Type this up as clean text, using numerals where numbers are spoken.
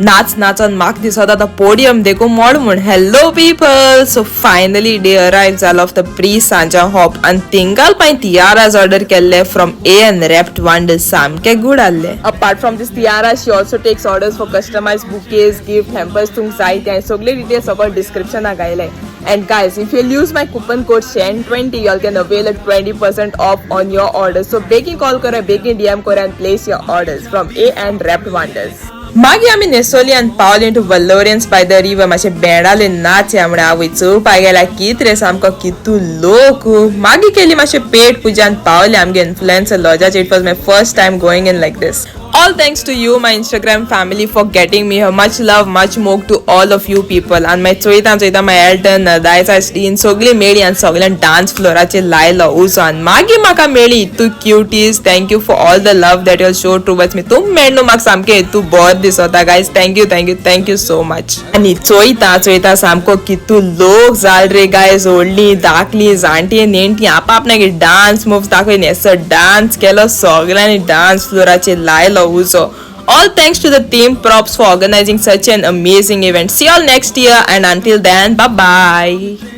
नाच नाचोन म्हाका दिसता आतां पोडियम देखून मोड म्हूण. Hello people, so finally day arrive जालो of the pre Sanja hop आनी थिंगाल पांय तियाराज ऑर्डर केल्ले from A N wrapped wonders, सामके गूड आहले. Apart from this tiara, she also takes orders for customize bouquets, gift hampers. तुमकां जाय ते सगळे डिटेल्स सगळे डिस्क्रिप्शनाक घायले. And guys, if you'll use my coupon code SHAN20, y'all can avail a 20% off on your order. So बेगीन call करा, बेगीन DM करा and place your orders from A and Wrapped Wonders. मागीर आमी नेसोली आनी पावली टू वल्लोरियन्स बाय the river. मातशें बेणाले नाच म्हळ्यार आवय चोवपाक गेल्यार कित रे, सामको कितू लोक. मागीर केली मातशें पेट पुजा आनी पावले आमगे influencer लॉजाचे. It was my first time going in like this. All thanks to you, my Instagram family, for getting me here. Much love, much मोग to all of you people. आनी मागीर चोयता चोयता मागीर एल्टन दायचा स्टीन सगळी मेळ्ळी आनी सगळ्यान डान्स फ्लोराचेर लायलो उजो आनी मागीर म्हाका मेळ्ळी इतू cuties. Thank you for all the love that you show towards me. तूं मेळ्ळो म्हाका सामकें इतू बरें दिसता guys. Thank you, thank you, thank you so much. आनी चोयता चोयता सामको कितू लोक जाल रे गायज, व्हडली धाकली जाणटी नेणटी आपापणागे डान्स मुव्स दाखय नेसो डान्स केलो सगळ्यांनी डान्स फ्लोराचेर लायलो उजो. All thanks to the team Props for organizing such an amazing event. See you all next year and until then, bye bye.